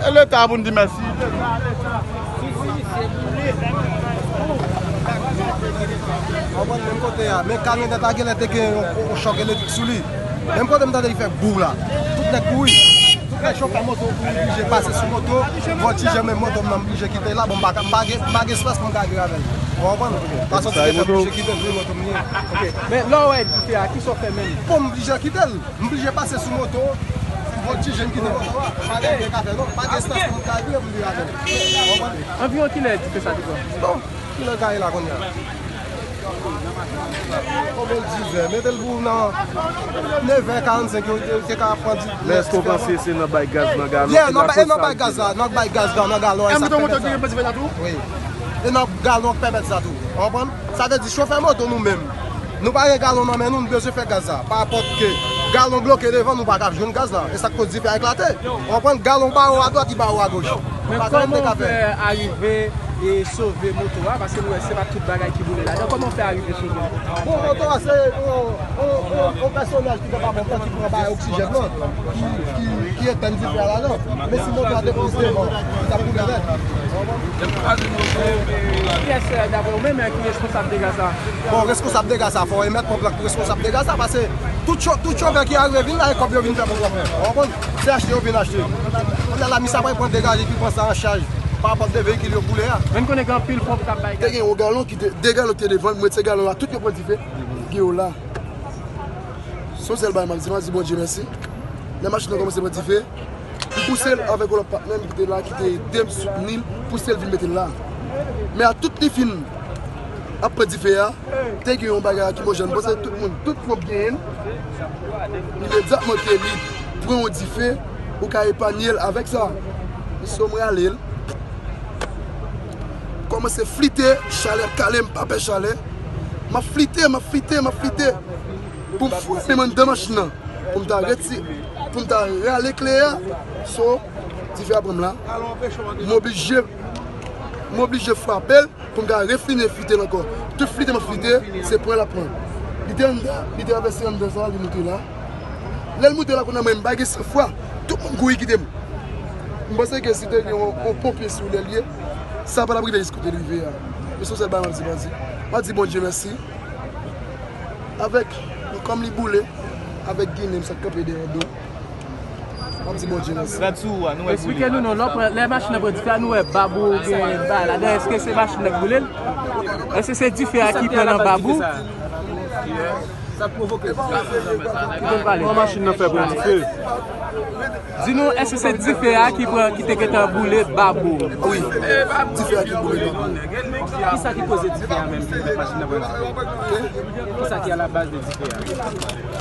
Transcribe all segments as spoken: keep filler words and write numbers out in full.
E Leta pou n di mèsi. Konprann menm kote a, men kamyonèt la genlè te gen yon, yon chòk elektrik sou li. Menm kote m tande li fè bou la. Tout nèg kouri. Tout nèg chofè moto oblije pase sou moto, vòtije menm moto m nan m blije kite l la, bon m pa ka, m pa gen, m pa gen espas pou m ka viv avè l. Ou konprann? Paske m blije kite l, wi, moto m li ye. Ok. Men lè w wè dife a, kisa w fè menm? Bon, m blije kite l. M blije pase sou moto, m vòtije, m kite moto a. Pa gen anyen m ka fè non. Pa gen espas pou m ka viv, m viv avè l. Ou konprann? Anviwon kilè dife sa te pran? Bon, kilè l ka ye la kounye a? Konbyen l dizè? Mete l pou nan nevè karannsenk, yo te, te ka pran di. Men èske w panse se nan bay gaz nan galon ki lakòz sa? Yeah, nan bay, e nan bay gaz la, nan bay gaz la nan galon, e sa k pèmèt sa. Wi. E nan galon k pèmèt sa tou. Ou konprann? Sa vle di chofè moto nou menm, nou pa gen galon nan men nou, nou bezwen fè gaz la. Pa rapò ke galon bloke devan, nou pa ka jwenn gaz la. E sa k koz dife a eklate. Ou konprann? Galon ba w a dwat, li ba w a goch. Men kòman w fè arive e sove moto a? Paske nou wè se pa tout bagay ki boule ladan. Kòman w fè arive sove l? Bon, moto a se yon, yon, yon, yon pèsonaj ki te pa bon, ki pran bagay oksijèn nan, ki, ki, ki etèn dife a ladan. Men si moto a te plis devan, li t ap boule nèt. Kiyès, daprè w menm, ki responsab dega sa? Bon, responsab dega sa, fò w remèt konplèt pou responsab dega sa, paske tout cho-, tout chofè ki arive vin la, e kòb yo vin fè pou chofè. Ou konprann? Se achte yo vin achte. Kounye a la, misye ap pran degaje ki pran sa an chaj pa rapò de veyikil yo boule a. Men n konnen gen anpil ponp k ap bay gaz. Te gen yon galon ki te, de galon ki te devan l, m wè se galon yo tout yo pran dife, gen yo la. Se yon sèl bagay m ap di, m ap di Bondye mèsi. Lè machin nan kòmanse pran dife, m pouse l avèk yon lòt patnè m ki te la, ki te ede m, soutni m, pouse l vin mete l la. Men a tout li fin ap pran dife a, te gen yon bagay lakrimojèn. M panse tout moun, tout ponp genyen l. Imedyatman ke li pran yon dife, ou ka epanye l avèk sa. Mesye, m rale l. Kòmanse flite, chalè kale m, pa pè chalè. M ap flite, m ap flite, m ap flite. Pou m frape m anndan machin nan. Pou m ta reti-, pou m ta rale kle a. So, dife a pran m la. M oblije, m oblije frape l pou m ka refini flite l ankò. Tout flite m ap flite, se pran l ap pran. Li te anndan, li travèse anndan sa, li moute la. Lè l moute la, kounye a mwen, m pa gen san fwa. Tout moun kouri kite m. M panse ke si te gen yon, yon ponpye sou lè l ye, sa pa t ap rive jis kote l rive a. Men se yon sèl bagay m ap di bandi. M ap di Bondye mèsi. Avèk, kòm li boule, avèk Ginen m sa k kanpe dèyè do. M ap di Bondye mèsi. Rad sou ou a, nou wè boule. Eksplike nou non, lè w pran, lè machin nan pran dife a, nou wè bab ou gen bagay ladan, èske se machin nan k boule l? Èske se dife a ki pran nan bab ou? Sa k pwovoke dife a? Ki konn pale? Kòman machin nan fè pran dife? Di nou, èske se dife a ki pran, ki te gentan boule bab ou? Wi, dife a ki boule bab mwen. Kisa ki koze dife a menm ki fè machin nan pran dife? Kisa ki alabaz de dife a?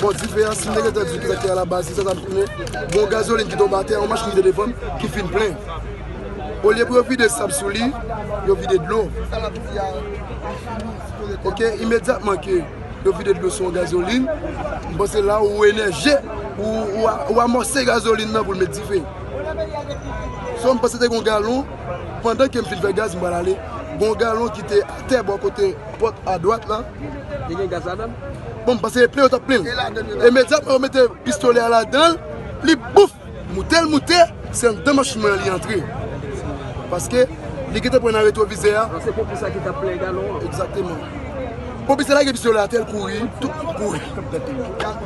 Bon, dife a, si m te gentan di w kisa ki alabaz li, sa ta konnen, bon, gazolin ki tonbe atè, yon machin ki te devan m, ki fin plen. Olye pou yo vide sab sou li, yo vide dlo. Ok, imedyatman ke yo vide dlo sou yon gazolin, m panse la ou enèje, ou, ou, ou amòse gazolin nan pou l met dife. So, m panse te gen yon galon, pandan ke m fin fè gaz, m pral ale, gen yon galon ki te atè bò kote pòt adwat la. Li gen gaz ladan l? Bon, m panse se plen yo t ap plen l. Imedyatman yo mete pistolè a ladan l, li bouf! Moute l moute, se anndan machin mwen an li antre. Paske li gentan pran nan retwovizè a. Se ponpye sa ki t ap plen galon an. Egzakteman. Ponpye sa lage pistolè atè, l kouri, tout moun kouri.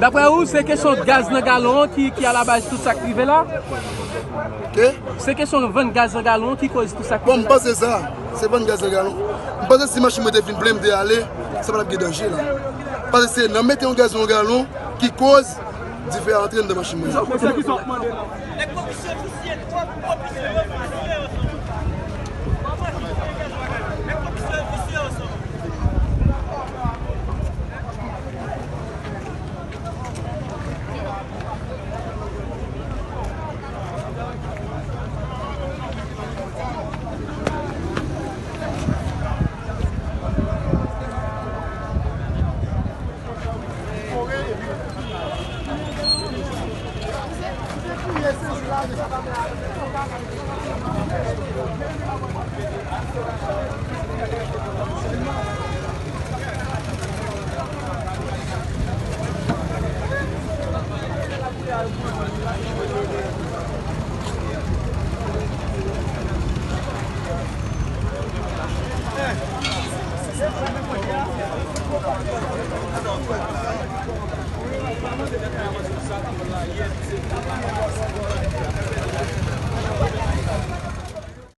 Daprè ou, se kesyon gaz nan galon an ki, ki alabaz tout sa k rive la? Ke? Se kesyon vann gaz nan galon an ki koz tout sa k rive la? Bon, m panse sa. Se vann gaz nan galon. M panse si machin mwen te fin plen, m te ale, sa pa t ap gen danje la. Paske se nan mete yon gaz nan yon galon ki koz dife a antre anndan machin mwen.